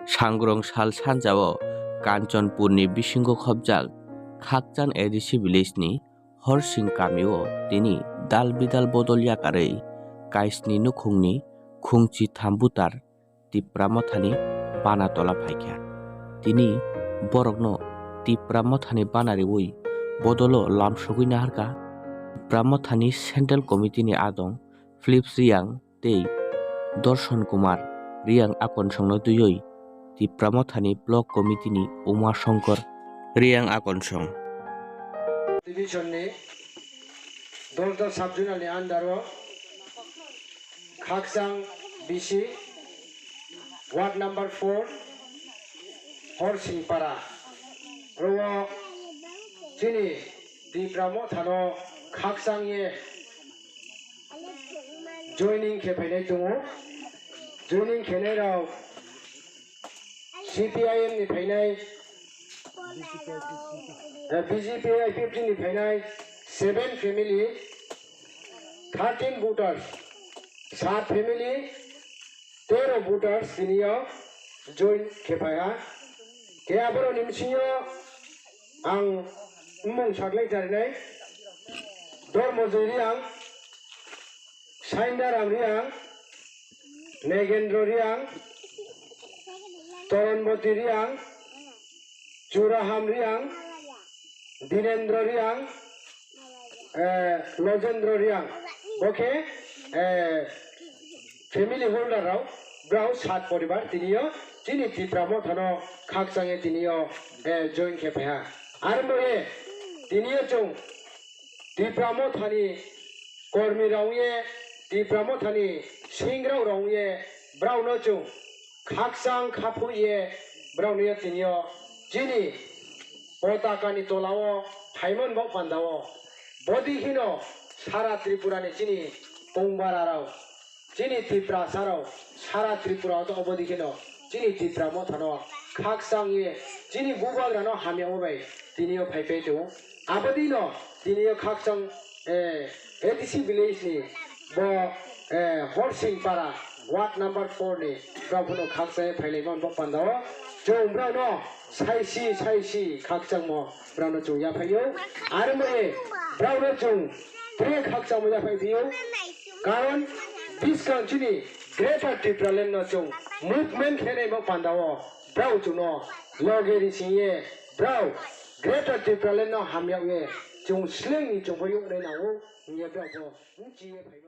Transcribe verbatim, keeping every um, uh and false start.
Sangrong sal sanjao Kanchanpurni bisingo khopjak Khakchang A D C village ni Horsing kamio tini dal bidal bodol yakarwi kaisni nukhungni khungchi tham butar Tipra Mothani bana tola phaikha. Tini borokno Tipra Mothani bana riwi bodolo lamsogwi naharkha. Tipra Mothani Central Committee ni adong Philips Riang tei Dorson Kumar Riang Akonsongno twiwi Tipra Mothani Block Committee ni Uma Shankar Riang Akonsong. Division ni Dolda Sub Zonal ni under o Khakchang B C, Ward number four, Horsingpara. Oro chini Tipra Mothano khakchang ye joining khe phainai tongo. Joining khenai rok C P I M ni phainai, eh, B J P I P F T ni phainai seven family, thirteen voters, sat family, tero voters tiniyo join khe phaiha. Khe aborokni bisingo ang bumung saklai charinai, Dharmojoy Riang, Saindaram Riang, Negendro Riang, Toronboti Riang, Churaham Riang, Dinendro Riang, eh, Lojendro Riang. Bo khe, eh, family holder rok, brao sat poribar tiniyo chini Tipra Mothano khakchangye tiniyo, eh, join khe phaiha. Armo ye tiniyo chwng Tipra Mothani kormi rok wngye, Tipra Mothani singrok rok wngye, brao no chwng khakchang khaphuye, brao no tiniyo chini potaka ni tola o phaimani bo panda o. Bodi hino sara Tripura ni chini kongbara rok, chini Tiprasa rok sara Tripura o to obodi hino chini Tipra Mothano khakchang ye chini bubagra no hamya o bai tiniyo phai phai tongo. Abodi no tiniyo khakchang, eh, A D C village ni bo, eh, Horsing Para ward number four ni rok bono khakchang ye phailai man bo panda o. Chwng brao no saisi saisi khakchangmo brao no chwng yaphai o. Armo ye brao no chwng tre khakchangmo yaphai phi o. Karon biskang chini Greater Tipraland no chwng movement khenai bo panda o brao chwng no loge ri sing ye brao Greater Tipraland no hamya ye chwng sleng ni chwng bo yong nai nango hingye brao bo nchi ye phai.